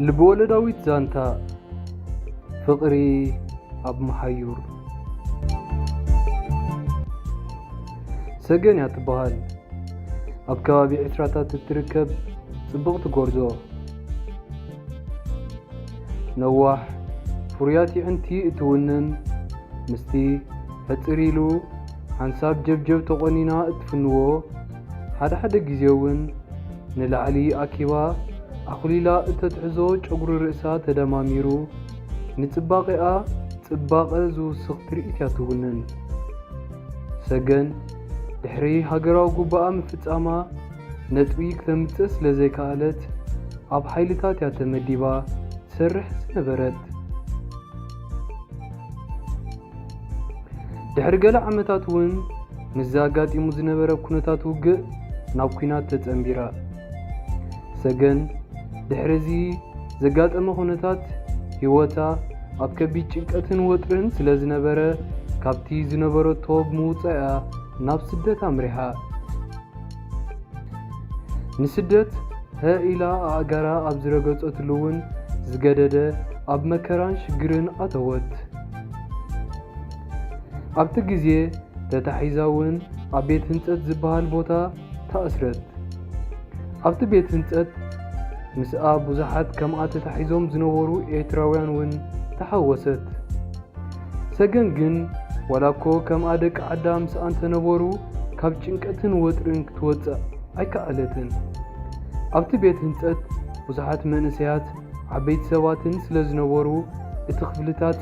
ልብወለዳዊት ዛንታ ፍቕሪ ኣብ መሓዩር። ሰገን እያ ትበሃል። ኣብ ከባቢ ዕስራታት እትርከብ ጽብቕቲ ጎርዞ። ነዋሕ ፍሩያት የዕንቲ እትውንን፣ ምስቲ ሕጽር ኢሉ ሓንሳብ ጀብጀብ ተቖኒና እትፍንዎ፣ ሓደ ሓደ ግዜ እውን ንላዕሊ ኣኪባ ኣኹሊላ እተትሕዞ ጨጉሪ ርእሳ ተደማሚሩ፣ ንጽባቐኣ ጽባቐ ዝውስኽ ትርኢት እያ ትውንን። ሰገን ድሕሪ ሃገራዊ ጉባኣ ምፍጻማ ነጥቢ ክተምጽእ ስለ ዘይከኣለት፣ ኣብ ሓይልታት እያ ተመዲባ ትሰርሕ ዝነበረት። ድሕሪ ገለ ዓመታት እውን ምስዚ ኣጋጢሙ ዝነበረ ኩነታት ውግእ ናብ ኲናት ተጸንቢራ። ሰገን ድሕሪ እዚ ዘጋጠመ ኩነታት ህይወታ ኣብ ከቢድ ጭንቀትን ወጥርን ስለ ዝነበረ፣ ካብቲ ዝነበረቶ ብምውጻእያ ናብ ስደት ኣምሪሓ። ንስደት ሀ ኢላ ኣእጋራ ኣብ ዝረገጸትሉ እውን ዝገደደ ኣብ መከራን ሽግርን ኣተወት። ኣብቲ ግዜ ተታሒዛ እውን ኣብ ቤት ህንጸት ዝበሃል ቦታ ተኣስረት። ኣብቲ ቤት ህንጸት ምስኣ ብዙሓት ከምኣ ተታሒዞም ዝነበሩ ኤርትራውያን እውን ተሓወሰት። ሰገን ግን ዋላ እኮ ከምኣ ደቂ ዓዳ ምስኣ እንተነበሩ ካብ ጭንቀትን ወጥርን ክትወጽእ ኣይከኣለትን። ኣብቲ ቤት ህንጸት ብዙሓት መንእሰያት ዓበይቲ ሰባትን ስለ ዝነበሩ እቲ ክፍልታት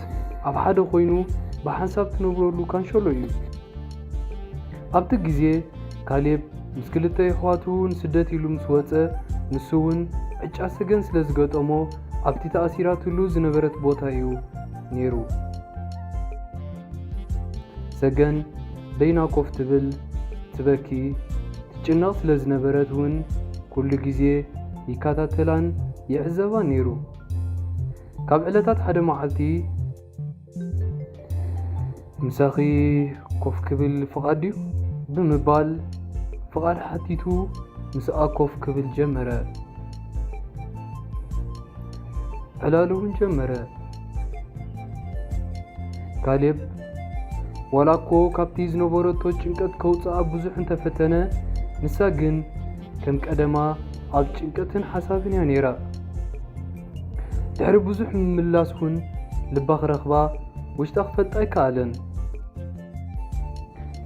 ኣብ ሓደ ኮይኑ ብሓንሳብ ትነብረሉ ካንሸሎ እዩ። ኣብቲ ግዜ ካሌብ ምስ ክልተ የሕዋቱ ንስደት ኢሉ ምስ ወጸ፣ ንሱ እውን ዕጫ ሰገን ስለ ዝገጠሞ ኣብቲ ተኣሲራትሉ ዝነበረት ቦታ እዩ ነይሩ። ሰገን በይና ኮፍ ትብል፣ ትበኪ፣ ትጭነቕ ስለ ዝነበረት እውን ኩሉ ግዜ ይከታተላን ይዕዘባን ነይሩ። ካብ ዕለታት ሓደ መዓልቲ "ምሳኺ ኮፍ ክብል ፍቓድ ድዩ?" ብምባል ፍቓድ ሓቲቱ ምስኣ ኮፍ ክብል ጀመረ። ዕላሉ እውን ጀመረ። ካሌብ ዋላ እኮ ካብቲ ዝነበረቶ ጭንቀት ከውፅኣ ብዙሕ እንተፈተነ፣ ንሳ ግን ከም ቀደማ ኣብ ጭንቀትን ሓሳብን እያ ነይራ። ድሕሪ ብዙሕ ምምላስ እውን ልባ ክረኽባ ውሽጣ ክፈልጣ ኣይከኣለን።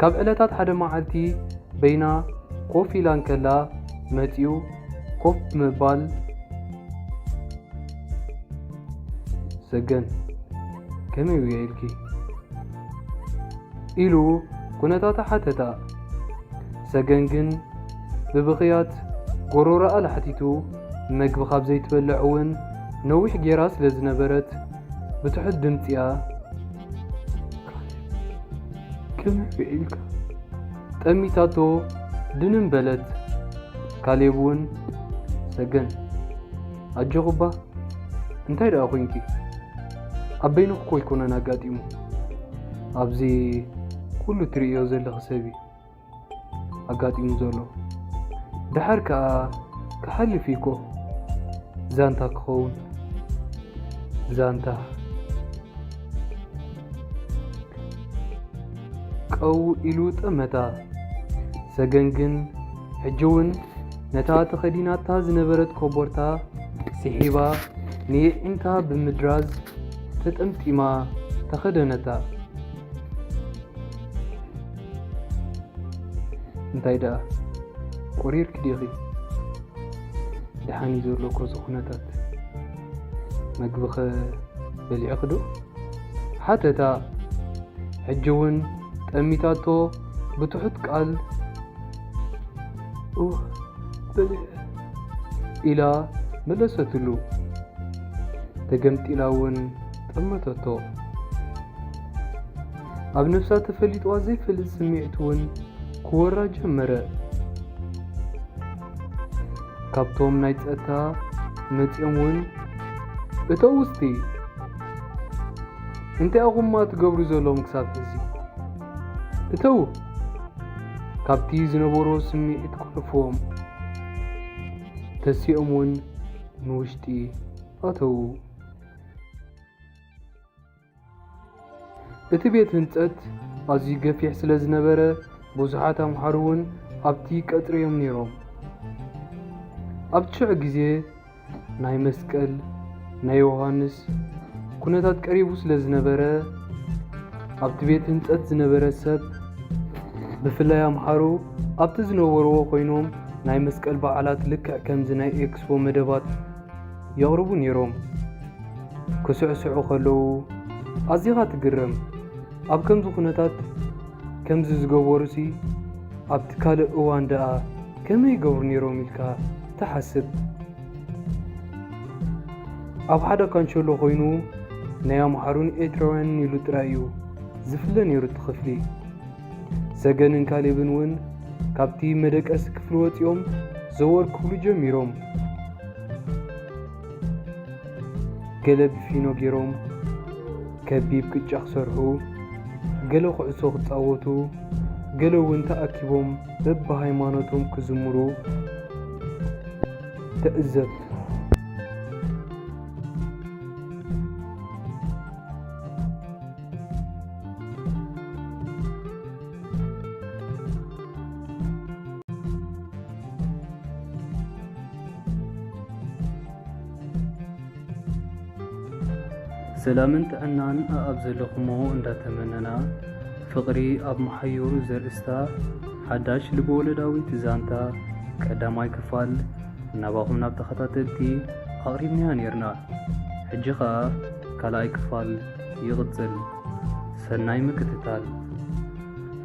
ካብ ዕለታት ሓደ መዓልቲ በይና ኮፍ ኢላ እንከላ መፂኡ ኮፍ ብምባል፣ "ሰገን፣ ከመይ ውዒልኪ?" ኢሉ ኩነታታ ሓተታ። ሰገን ግን ብብኽያት ጎሮሮኣ ላሕቲቱ፣ መግቢ ካብ ዘይትበልዕ እውን ነዊሕ ጌራ ስለ ዝነበረት፣ ብትሑት ድምጺኣ፣ "ከመይ ውዒልካ?" ጠሚታቶ ድንን በለት። ካሌብ እውን፣ "ሰገን፣ ኣጆኺ እባ፣ እንታይ ደኣ ኮይንኪ? ኣብ በይንኺ እኮ ኣይኮነን ኣጋጢሙ። ኣብዚ ኩሉ ትርእዮ ዘለኺ ሰብ እዩ ኣጋጢሙ ዘሎ። ደሓር ከኣ ክሓልፍ እዩ እኮ። ዛንታ ክኸውን፣ ዛንታ።" ቀው ኢሉ ጠመታ። ሰገን ግን ሕጂ እውን ነታ ተኸዲናታ ዝነበረት ኮቦርታ ስሒባ ንየዒንታ ብምድራዝ ተጠምጢማ ተኸደነታ። "እንታይ ደኣ ቆሪርኪ ዲኺ? ደሓን እዩ ዘሎ እኮ እዚ ኩነታት። መግብኸ በሊዕኺ ዶ?" ሓተታ። ሕጂ እውን ጠሚታቶ ብትሑት ቃል፣ "እወ፣ በሊዐ" ኢላ መለሰትሉ። ተገምጢላ እውን ጠመተቶ። ኣብ ነፍሳ ተፈሊጥዋ ዘይፈልጥ ስምዒት እውን ክወራ ጀመረ። ካብቶም ናይ ጸጥታ መጺኦም እውን፣ "እተው እስቲ፣ እንታይ ኢኹማ ትገብሩ ዘለኹም ክሳብ ሕዚ? እተው!" ካብቲ ዝነበሮ ስምዒት ኮለፍዎም። ተሲኦም እውን ንውሽጢ ኣተዉ። እቲ ቤት ህንጸት ኣዝዩ ገፊሕ ስለ ዝነበረ፣ ብዙሓት ኣምሓሩ እውን ኣብቲ ቀጽሪ እዮም ነይሮም። ኣብቲ ሽዑ ግዜ ናይ መስቀል፣ ናይ ዮሃንስ ኩነታት ቀሪቡ ስለ ዝነበረ፣ ኣብቲ ቤት ህንጸት ዝነበረ ሰብ፣ ብፍላይ ኣምሓሩ፣ ኣብቲ ዝነበርዎ ኮይኖም ናይ መስቀል በዓላት ልክዕ ከምዚ ናይ ኤክስፖ መደባት የቕርቡ ነይሮም። ክስዕስዑ ከለዉ ኣዚኻ ትግረም። ኣብ ከምዚ ኩነታት ከምዚ ዝገበሩሲ ኣብቲ ካልእ እዋን ደኣ ከመይ ይገብሩ ነይሮም ኢልካ ትሓስብ? ኣብ ሓደ ካንሸሎ ኮይኑ ናይ ኣምሓሩን ኤርትራውያንን ኢሉ ጥራይ እዩ ዝፍለ ነይሩ እቲ ክፍሊ። ሰገንን ካሌብን እውን ካብቲ መደቀሲ ክፍሊ ወጺኦም ዘወር ክብሉ ጀሚሮም። ገለ ብፊኖ ገይሮም ከቢብ ቅጫ ክሰርሑ፣ ገለ ኩዕሶ ክጻወቱ፣ ገለ እውን ተኣኪቦም በብሃይማኖቶም ክዝምሩ ትዕዘብ። ሰላምን ጥዕናን ኣኣብ ዘለኹሞ እንዳተመነና፣ ፍቕሪ ኣብ መሓዩር ዘርእስታ ሓዳሽ ልበወለዳዊት ዛንታ ቀዳማይ ክፋል ናባኹም ናብ ተኸታተልቲ ኣቕሪብናያ ኔርና። ሕጂ ኸኣ ካልኣይ ክፋል ይቕጽል። ሰናይ ምክትታል።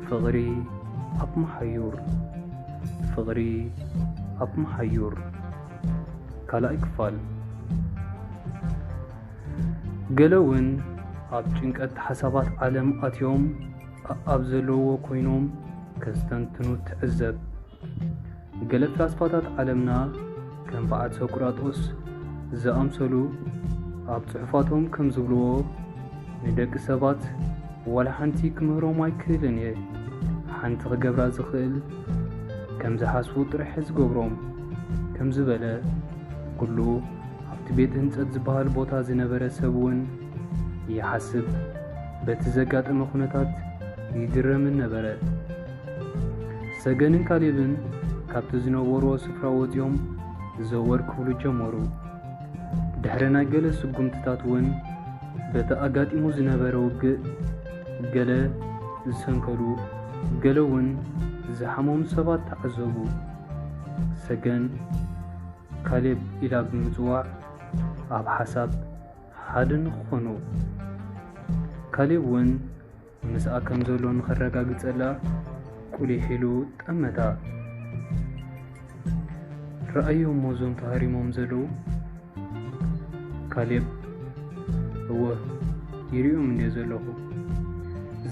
ፍቕሪ ኣብ መሓዩር። ፍቕሪ ኣብ መሓዩር። ካልኣይ ክፋል። ገለ እውን ኣብ ጭንቀት ሓሳባት ዓለም ኣትዮም ኣብ ዘለውዎ ኮይኖም ከስተንትኑ ትዕዘብ። ገለ ፍላስፋታት ዓለምና ከም በዓል ሶቅራጦስ ዝኣምሰሉ ኣብ ጽሑፋቶም ከም ዝብልዎ፣ ንደቂ ሰባት ዋላ ሓንቲ ክምህሮም ኣይክእልን እየ። ሓንቲ ክገብራ ዝኽእል ከም ዝሓስቡ ጥራሕ እየ ዝገብሮም። ከም ዝበለ ኩሉ ኣብቲ ቤት ህንጸት ዝበሃል ቦታ ዝነበረ ሰብ እውን ይሓስብ፣ በቲ ዘጋጠመ ኩነታት ይግረምን ነበረ። ሰገንን ካሌብን ካብቲ ዝነበርዎ ስፍራ ወጺኦም ዘወር ክብሉ ጀመሩ። ድሕሪ ናይ ገለ ስጉምትታት እውን በቲ ኣጋጢሙ ዝነበረ ውግእ ገለ ዝሰንከሉ፣ ገለ እውን ዝሓመሙ ሰባት ተዓዘቡ። ሰገን ካሌብ ኢላ ብምጽዋዕ ኣብ ሓሳብ ሓደ ንኾኑ። ካሌብ እውን ምስኣ ከም ዘሎ ንኸረጋግጸላ ቁሊሕ ኢሉ ጠመታ። ረኣዮም እሞ እዞም ተሃሪሞም ዘለዉ። ካሌብ፣ እወ፣ ይሪኦም እንድየ ዘለኹ።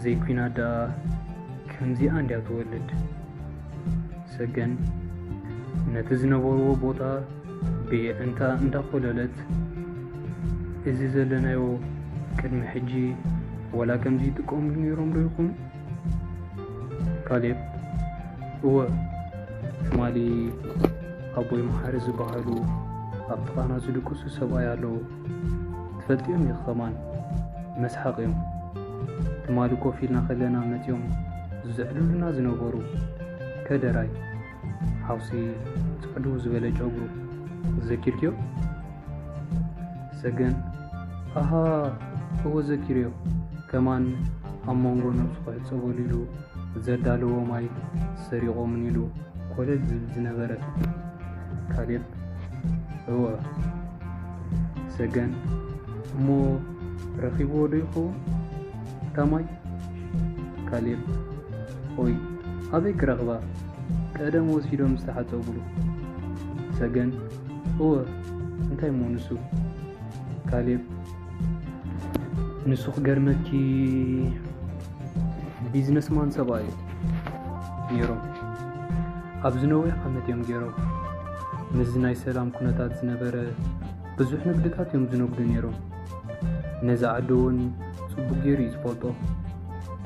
ዘይኲናት ደኣ ከምዚኣ እንድያ ትወልድ። ሰገን ነቲ ዝነበርዎ ቦታ ብየዕንታ እንዳኾለለት፣ እዚ ዘለናዮ ቅድሚ ሕጂ ዋላ ከምዚ ይጥቀምሉ ነይሮም ዶ ይኾኑ? ካሌብ፣ እወ፣ ትማሊ ኣቦይ መሓሪ ዝበሃሉ ኣብ ጥቓና ዝድቅሱ ሰብኣይ ኣለዉ። ትፈልጥዮም ኢኺ ከማን፣ መስሓቕ እዮም። ትማሊ ኮፍ ኢልና ከለና መጺኦም ዘዕልሉና ዝነበሩ። ከደራይ፣ ሓውሲ ጽዕድው ዝበለ ጨጉሩ። ዘኪርክዮ? ሰገን፣ ኣሃ፣ እወ ዘኪርዮ። ከማን ኣብ መንጎ ነብሱ ክሕጸበሉ ኢሉ ዘዳለዎ ማይ ሰሪቖምን ኢሉ ኮለል ዝብል ዝነበረ። ካሌብ፣ እወ። ሰገን፣ እሞ ረኺብዎ ዶ ይኸውን እታ ማይ? ካሌብ፣ ኦይ፣ ኣበይ ክረኽባ? ቀደም ወሲዶም ዝተሓጸቡሉ። ሰገን፣ እወ፣ እንታይ እሞ ንሱ? ካሌብ፣ ንሱ ክገርመኪ ቢዝነስማን ሰብኣይ እዩ ነይሮም። ኣብዚ ነዊሕ ዓመት እዮም ገይሮም። ምስዚ ናይ ሰላም ኩነታት ዝነበረ ብዙሕ ንግድታት እዮም ዝነግዱ ነይሮም። ነዚ ዓዲ እውን ጽቡቕ ገይሩ እዩ ዝፈልጦ።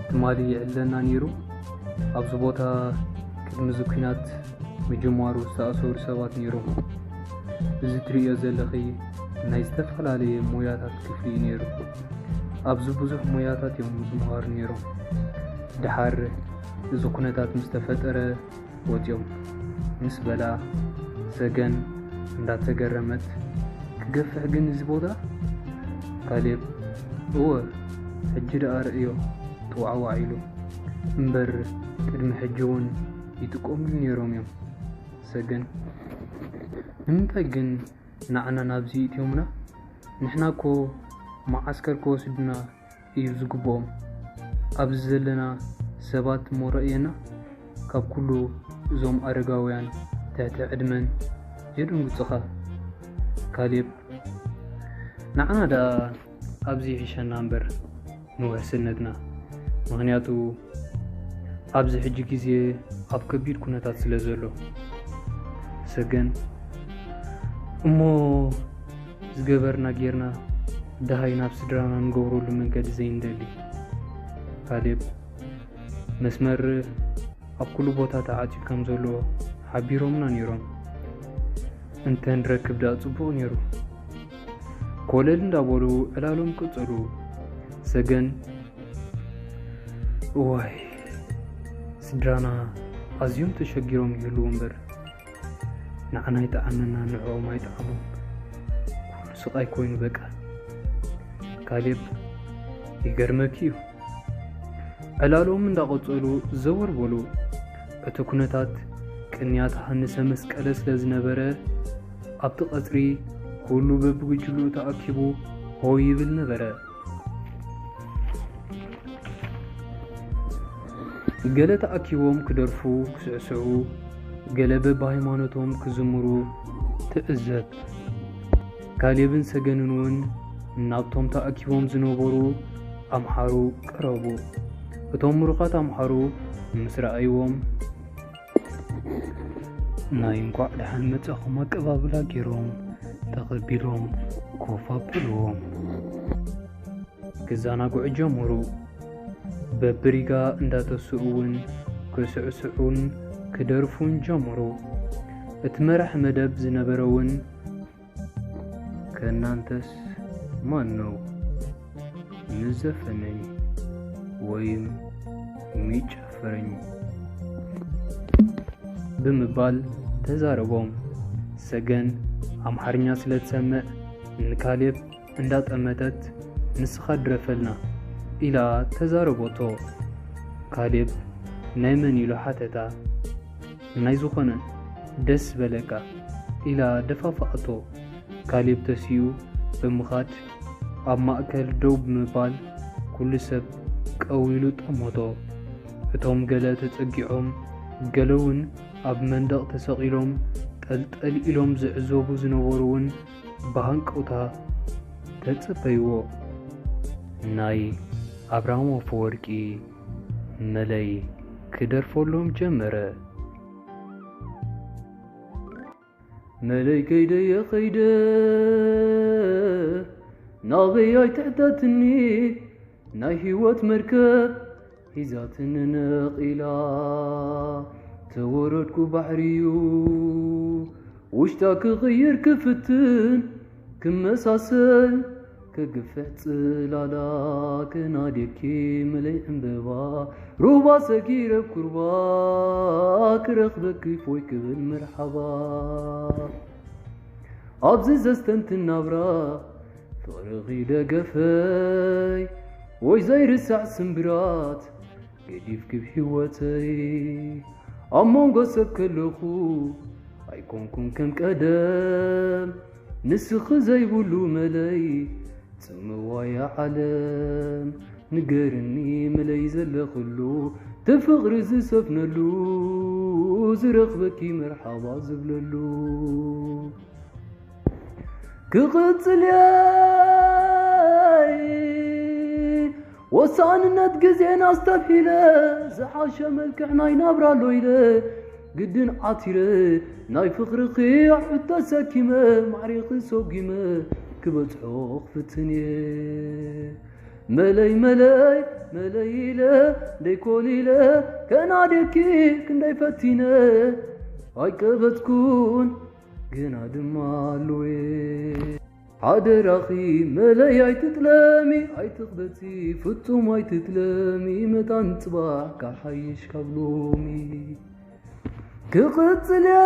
ትማሊ ይዕለና ነይሩ። ኣብዚ ቦታ ቅድሚ እዚ ኲናት ምጅማሩ ዝተኣሰሩ ሰባት ነይሮም። እዚ ትርእዮ ዘለኺ ናይ ዝተፈላለየ ሞያታት ክፍሊ እዩ ነይሩ። ኣብዚ ብዙሕ ሞያታት እዮም ዝመሃሩ ነይሮም። ደሓር እዚ ኩነታት ምስ ተፈጠረ ወፂኦም ምስ በላ፣ ሰገን እንዳተገረመት፣ "ክገፍሕ ግን እዚ ቦታ?" ካሌብ፣ "እወ፣ ሕጂ ደኣ ርእዮ ጥዋዕዋዕ ኢሉ። እምበር ቅድሚ ሕጂ እውን ይጥቀምሉ ነይሮም እዮም።" ሰገን፣ "ንምንታይ ግን ንዓና ናብዚ ይእትዮምና? ንሕና እኮ መዓስከር ክወስዱና እዩ ዝግብኦም። ኣብዚ ዘለና ሰባት እሞ ረእየና፣ ካብ ኩሉ እዞም ኣረጋውያን ትሕቲ ዕድመን የድንግጹኻ።" ካሌብ፣ "ንዓና ደኣ ኣብዚ ይሕሸና እምበር ንውሕስነትና፣ ምኽንያቱ ኣብዚ ሕጂ ግዜ ኣብ ከቢድ ኩነታት ስለ ዘሎ።" ሰገን፣ "እሞ ዝገበርና ጌርና፣ ደሃይ ናብ ስድራና ንገብረሉ መንገዲ ዘይንደሊ?" ካሌብ፣ "መስመር ኣብ ኩሉ ቦታ ተዓጽዩ ከም ዘሎ ሓቢሮምና ነይሮም። እንተ ንረክብ ደኣ ጽቡቕ ነይሩ።" ኮለል እንዳበሉ ዕላሎም ቀጸሉ። ሰገን፣ "እዋይ፣ ስድራና ኣዝዮም ተሸጊሮም ይህልዉ እምበር፣ ንዓና ይጠዓመና፣ ንዕኦም ኣይጠዓሞም። ኩሉ ስቓይ ኮይኑ በቃ።" ካሌብ፣ "ይገርመኪ እዩ።" ዕላሎም እንዳቐጸሉ ዘወር በሉ። እቲ ኩነታት ቅንያት ሃንሰ መስቀለ ስለ ዝነበረ፣ ኣብቲ ቀጽሪ ኩሉ በብጉጅልኡ ተኣኪቡ ሆ ይብል ነበረ። ገለ ተኣኪቦም ክደርፉ፣ ክስዕስዑ፣ ገለ በብሃይማኖቶም ክዝምሩ ትዕዘብ። ካሌብን ሰገንን እውን ናብቶም ተኣኪቦም ዝነበሩ ኣምሓሩ ቀረቡ። እቶም ምሩኻት ኣምሓሩ ምስ ረኣይዎም፣ ናይ እንኳዕ ደሓን መጻኹም ኣቀባብላ ገይሮም ተቐቢሎም ኮፍ ኣበልዎም። ክዘናግዑ ጀመሩ። በብሪጋ እንዳተስኡ እውን ክስዕስዑን ክደርፉን ጀመሩ። እቲ መራሕ መደብ ዝነበረ እውን፣ "ከእናንተስ ማን ነው የሚዘፍነኝ ወይም የሚጨፍረኝ?" ብምባል ተዛረቦም። ሰገን ኣምሓርኛ ስለ ትሰምዕ ንካሌብ እንዳጠመተት፣ "ንስኻ ድረፈልና" ኢላ ተዛረቦቶ። ካሌብ ናይ መን ኢሉ ሓተታ። "ናይ ዝኾነ ደስ በለካ" ኢላ ደፋፋኣቶ። ካሌብ ተሲኡ ብምኻድ ኣብ ማእከል ደው ብምባል ኩሉ ሰብ ቀው ኢሉ ጠመቶ። እቶም ገለ ተጸጊዖም፣ ገለ እውን ኣብ መንደቕ ተሰቒሎም ጠልጠል ኢሎም ዝዕዘቡ ዝነበሩ እውን ብሃንቀውታ ተጸበይዎ። ናይ ኣብርሃም ኣፈወርቂ መለይ ክደርፈሎም ጀመረ። መለይ ከይደየ ኸይደ፣ ናበይ ኣይትሕተትኒ፣ ናይ ህይወት መርከብ ሒዛትኒ ነቒላ። ተወረድኩ ባሕሪዩ፣ ውሽጣ ክቕይር ክፍትን፣ ክመሳሰል ከግፍሕ ጽላላ። ከናድየኪ መለይ ዕምበባ፣ ሩባ ሰጊረ ኩርባ፣ ክረኽበኪ ፎይ ክብል መርሓባ። ኣብዚ ዘስተንትን ናብራ፣ ፍቕርኺ ደገፈይ፣ ወይ ዘይርሳዕ ስምብራት፣ ገዲፍኪ ብህይወተይ። ኣብ መንጎ ሰብ ከለኹ፣ ኣይኮንኩን ከም ቀደም፣ ንስኺ ዘይብሉ መለይ፣ ጽምዋ እያ ዓለም። ንገርኒ መለይ ዘለኽሉ፣ እቲ ፍቕሪ ዝሰፍነሉ፣ ዝረኽበኪ መርሓባ ዝብለሉ። ክቕጽል እየ ወሳንነት ግዜን ኣስተብሂለ፣ ዝሓሸ መልክዕ ናይ ናብራ ኣሎ ኢለ፣ ግድን ዓቲረ፣ ናይ ፍቕርኺ ኣዑት ተሰኪመ፣ ማዕሪኺ ሰጒመ፣ ክበጽሖ ክፍትን እየ። መለይ፣ መለይ፣ መለይ ኢለ፣ ደይኮሊለ፣ ከናድየኪ ክንደይ ፈቲነ፣ ኣይቀበጽኩን፣ ግና ድማ ኣሉየ። ሓደራኺ መለይ ኣይትጥለሚ፣ ኣይትኽበቲ ፍጹም ኣይትጥለሚ፣ መታን ጽባሕ ክሓይሽ ካብ ሎሚ። ክቕጽል እየ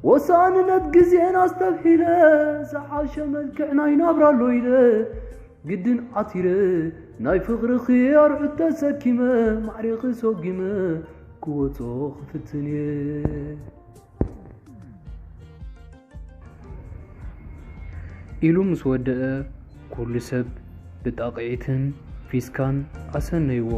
ወሳንነት ግዜን ኣስተብሂለ፣ ዝሓሸ መልክዕ ናይ ናብራ ኣሎ ኢለ፣ ግድን ዓቲረ ናይ ፍቕርኺ ኣርዑት ተሰኪመ፣ ማዕሬኺ ሰጒመ ክወጾ ክፍትን እየ። ኢሉ ምስ ወደአ፣ ኩሉ ሰብ ብጣቕዒትን ፊስካን ኣሰነይዎ።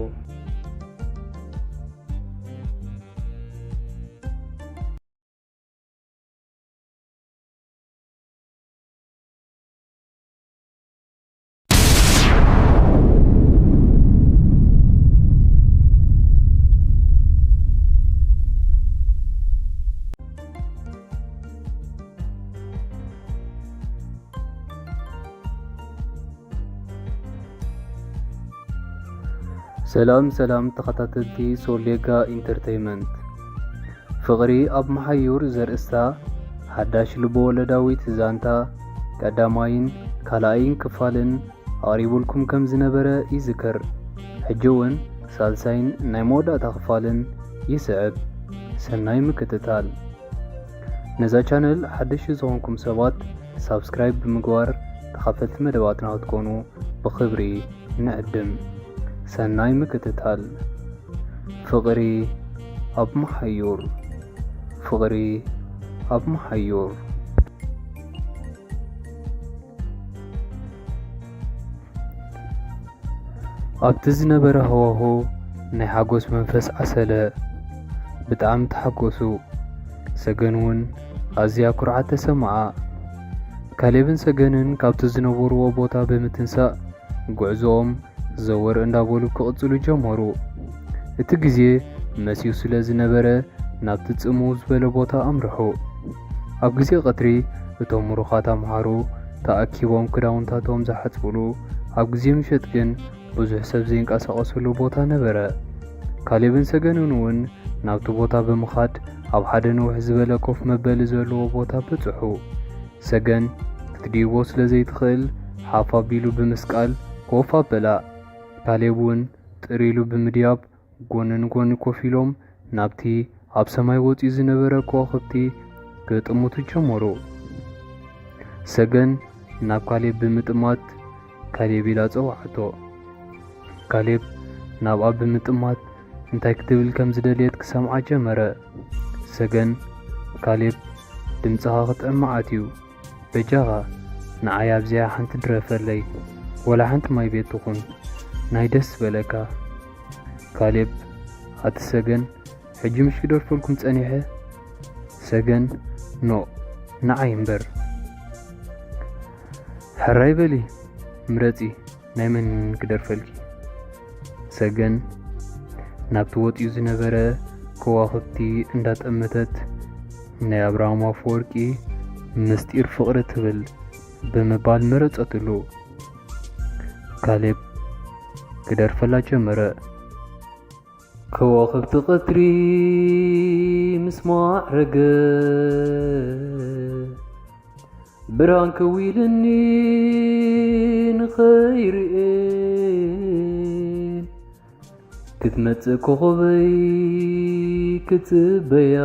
ሰላም ሰላም ተኸታተልቲ ሶሌጋ ኢንተርተይመንት፣ ፍቕሪ ኣብ መሓዩር ዘርእስታ ሓዳሽ ልበወለዳዊት ዛንታ ቀዳማይን ካልኣይን ክፋልን ኣቕሪቡልኩም ከም ዝነበረ ይዝከር። ሕጂ እውን ሳልሳይን ናይ መወዳእታ ክፋልን ይስዕብ። ሰናይ ምክትታል። ነዛ ቻነል ሓደሽቲ ዝኾንኩም ሰባት ሳብስክራይብ ብምግባር ተኻፈልቲ መደባትና ክትኮኑ ብኽብሪ ንዕድም። ሰናይ ምክትታል። ፍቕሪ ኣብ መሓዩር። ፍቕሪ ኣብ መሓዩር። ኣብቲ ዝነበረ ሃዋሁ ናይ ሓጎስ መንፈስ ዓሰለ። ብጣዕሚ ተሓጎሱ። ሰገን እውን ኣዝያ ኩርዓት ተሰምዓ። ካሌብን ሰገንን ካብቲ ዝነበርዎ ቦታ ብምትንሳእ ጉዕዞኦም ዘወር እንዳበሉ ክቕጽሉ ጀመሩ። እቲ ግዜ መሲዩ ስለ ዝነበረ ናብቲ ጽምው ዝበለ ቦታ ኣምርሑ። ኣብ ግዜ ቀትሪ እቶም ምሩኻት ኣምሓሩ ተኣኪቦም ክዳውንታቶም ዝሓጽብሉ፣ ኣብ ግዜ ምሸት ግን ብዙሕ ሰብ ዘይንቀሳቐሰሉ ቦታ ነበረ። ካሌብን ሰገንን እውን ናብቲ ቦታ ብምኻድ ኣብ ሓደ ነውሕ ዝበለ ኮፍ መበሊ ዘለዎ ቦታ በጽሑ። ሰገን ክትድይቦ ስለ ዘይትኽእል ሓፍ ኣቢሉ ብምስቃል ኮፍ ኣበላ። ካሌብ እውን ጥር ኢሉ ብምድያብ ጎኒ ንጎኒ ኮፍ ኢሎም ናብቲ ኣብ ሰማይ ወጺኡ ዝነበረ ከዋኽብቲ ክጥምቱ ጀመሩ። ሰገን ናብ ካሌብ ብምጥማት፣ "ካሌብ" ኢላ ጸውዓቶ። ካሌብ ናብኣ ብምጥማት እንታይ ክትብል ከም ዝደልየት ክሰምዓ ጀመረ። ሰገን፣ "ካሌብ፣ ድምጽኻ ክጥዕም መዓት እዩ። በጃኻ ንዓይ ኣብዚኣ ሓንቲ ድረፈለይ፣ ወላ ሓንቲ ማይ ቤት ትኹን፣ ናይ ደስ ዝበለካ።" ካሌብ፣ "ኣቲ ሰገን፣ ሕጂ ምሽ ክደርፈልኩም ጸኒሐ?" ሰገን፣ "ኖእ፣ ንዓይ እምበር።" "ሕራይ በሊ፣ ምረጺ፣ ናይ መን ክደርፈልኪ?" ሰገን ናብቲ ወጺኡ ዝነበረ ከዋኽብቲ እንዳጠመተት፣ "ናይ ኣብርሃም ኣፈወርቂ ምስጢር ፍቕሪ ትብል" ብምባል መረጸትሉ። ካሌብ ክደርፈላ ጀመረ። ከዋኽብቲ ቀትሪ ምስ ማዕረገ፣ ብርሃን ከዊልኒ ንኸይርእየን፣ ክትመጽእ ኮኸበይ ክጽበያ፣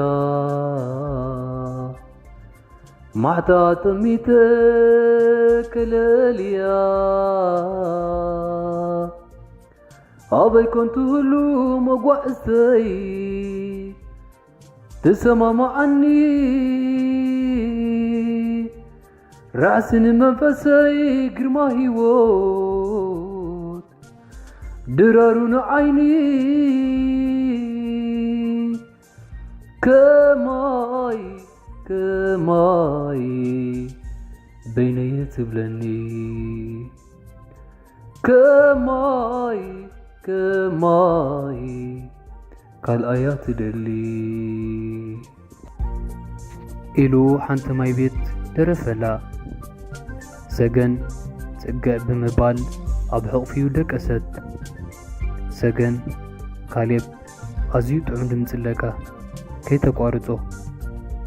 ማዕታ ጠሚተ ከለልያ። ኣበይ ኮን ትህሉ መጓዕዝተይ ትሰማማዓኒ፣ ራእሲ ንመንፈሰይ ግርማ ህይወት ድራሩ ንዓይኒ፣ ከማይ ከማይ በይነየ ትብለኒ፣ ከማይ ከማይ ካልኣያ ትደሊ" ኢሉ ሓንቲ ማይ ቤት ደረፈላ። ሰገን ጽግዕ ብምባል ኣብ ሕቑፊኡ ደቀሰት። ሰገን፣ "ካሌብ፣ ኣዝዩ ጥዑም ድምጺ ኣለካ። ከይተቋርጾ።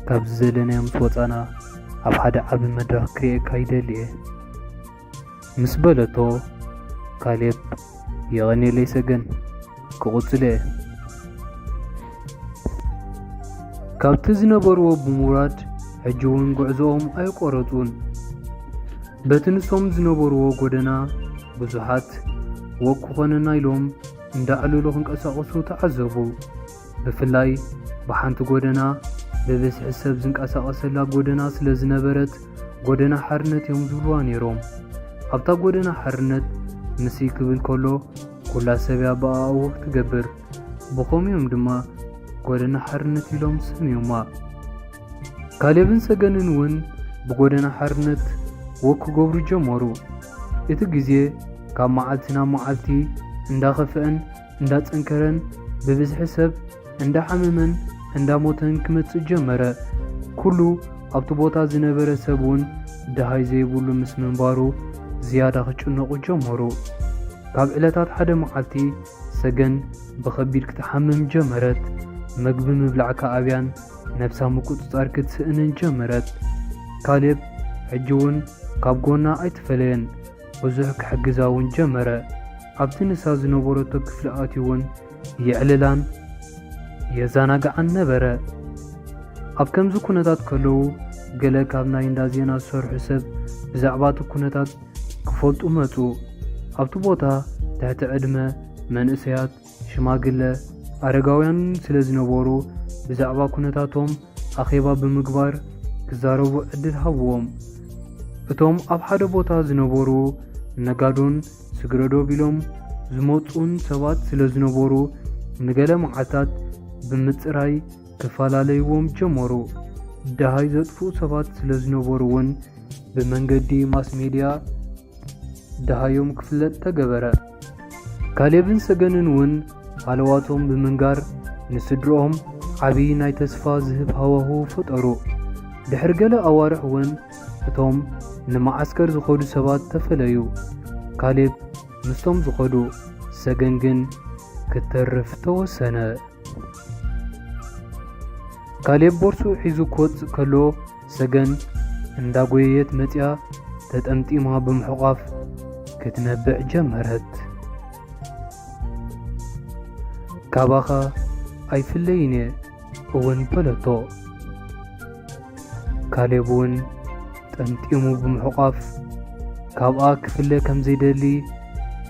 ካብዚ ዘለናዮ ምስ ወጻና ኣብ ሓደ ዓቢ መድረኽ ክርእየካ ይደሊ እየ ምስ በለቶ፣ ካሌብ፣ የቐንየለይ ሰገን፣ ክቕጽል እየ። ካብቲ ዝነበርዎ ብምውራድ ሕጂ እውን ጉዕዞኦም ኣየቆረጹን። በቲ ንሶም ዝነበርዎ ጎደና ብዙሓት ወክ ክኾነና ኢሎም እንዳዕለሉ ክንቀሳቐሱ ተዓዘቡ። ብፍላይ ብሓንቲ ጎደና ብብዝሒ ሰብ ዝንቀሳቐሰላ ጎደና ስለ ዝነበረት ጎደና ሓርነት እዮም ዝብልዋ ነይሮም። ኣብታ ጎደና ሓርነት ምስ ክብል ከሎ ኩላ ሰብ እያ ብኣእኡ ትገብር። ብኸምኡ እዮም ድማ ጎደና ሓርነት ኢሎም ሰምዮማ። ካሌብን ሰገንን እውን ብጎደና ሓርነት ወክ ክገብሩ ጀመሩ። እቲ ግዜ ካብ መዓልቲ ናብ መዓልቲ እንዳኸፍአን እንዳጸንከረን ብብዝሒ ሰብ እንዳሓመመን እንዳሞተን ክመጽእ ጀመረ። ኩሉ ኣብቲ ቦታ ዝነበረ ሰብ እውን ደሃይ ዘይብሉ ምስ ምንባሩ ዝያዳ ክጭነቑ ጀመሩ። ካብ ዕለታት ሓደ መዓልቲ ሰገን ብኸቢድ ክትሓምም ጀመረት። መግቢ ምብላዕ ከኣብያን ነብሳ ምቁጽጻር ክትስእንን ጀመረት። ካሌብ ሕጂ እውን ካብ ጎና ኣይተፈለየን። ብዙሕ ክሕግዛ እውን ጀመረ። ኣብቲ ንሳ ዝነበረቶ ክፍሊ ኣትዩ እውን የዕልላን የዘናግዓን ነበረ። ኣብ ከምዚ ኩነታት ከለዉ ገለ ካብ ናይ እንዳ ዜና ዝሰርሑ ሰብ ብዛዕባ እቲ ኩነታት ክፈልጡ መጹ። ኣብቲ ቦታ ትሕቲ ዕድመ፣ መንእሰያት፣ ሽማግለ፣ ኣረጋውያን ስለ ዝነበሩ ብዛዕባ ኩነታቶም ኣኼባ ብምግባር ክዛረቡ ዕድል ሃብዎም። እቶም ኣብ ሓደ ቦታ ዝነበሩ ነጋዶን ስግረዶ ቢሎም ዝመጹን ሰባት ስለ ዝነበሩ ንገለ መዓልታት ብምጽራይ ክፈላለይዎም ጀመሩ። ደሃይ ዘጥፍኡ ሰባት ስለ ዝነበሩ እውን ብመንገዲ ማስ ሜድያ ደሃዮም ክፍለጥ ተገበረ። ካሌብን ሰገንን እውን ሃለዋቶም ብምንጋር ንስድርኦም ዓቢ ናይ ተስፋ ዝህብ ሃዋሁ ፈጠሩ። ድሕሪ ገለ ኣዋርሕ እውን እቶም ንመዓስከር ዝኸዱ ሰባት ተፈለዩ። ካሌብ ምስቶም ዝኸዱ፣ ሰገን ግን ክትተርፍ ተወሰነ። ካሌብ ቦርሱ ሒዙ ክወጽእ ከሎ ሰገን እንዳጎየየት መጺኣ ተጠምጢማ ብምሕቋፍ ክትነብዕ ጀመረት። "ካባኻ ኣይፍለይን እየ" እውን በለቶ። ካሌብ እውን ጠምጢሙ ብምሕቋፍ ካብኣ ክፍለ ከም ዘይደሊ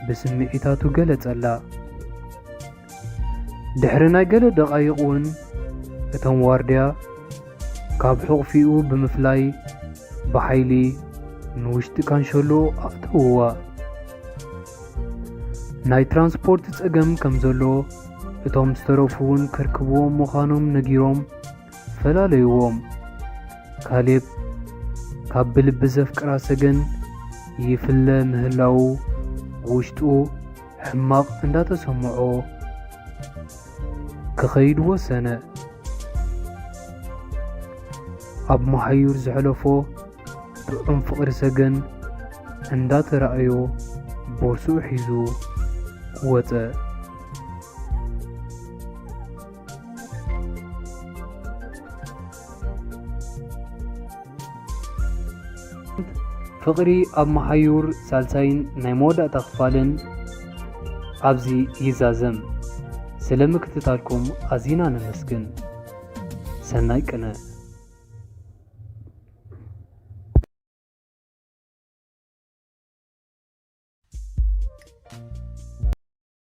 ብስምዒታቱ ገለጸላ። ድሕሪ ናይ ገለ ደቓይቕ እውን እቶም ዋርድያ ካብ ሕቑፊኡ ብምፍላይ ብሓይሊ ንውሽጢ ካንሸሎ ኣእተውዋ። ናይ ትራንስፖርት ጸገም ከም ዘሎ እቶም ዝተረፉ እውን ከርክብዎም ምዃኖም ነጊሮም ፈላለይዎም። ካሌብ ካብ ብልቢ ዘፍቅራ ሰገን ይፍለ ምህላዉ ውሽጡ ሕማቕ እንዳተሰምዖ ክኸይድ ወሰነ። ኣብ መሓዩር ዘሕለፎ ጥዑም ፍቕሪ ሰገን እንዳተራእዮ ቦርሱኡ ሒዙ ወጸ። ፍቕሪ ኣብ መሓዩር ሳልሳይን ናይ መወዳእታ ክፋልን ኣብዚ ይዛዘም። ስለ ምክትታልኩም ኣዚና ነመስግን። ሰናይ ቅነ።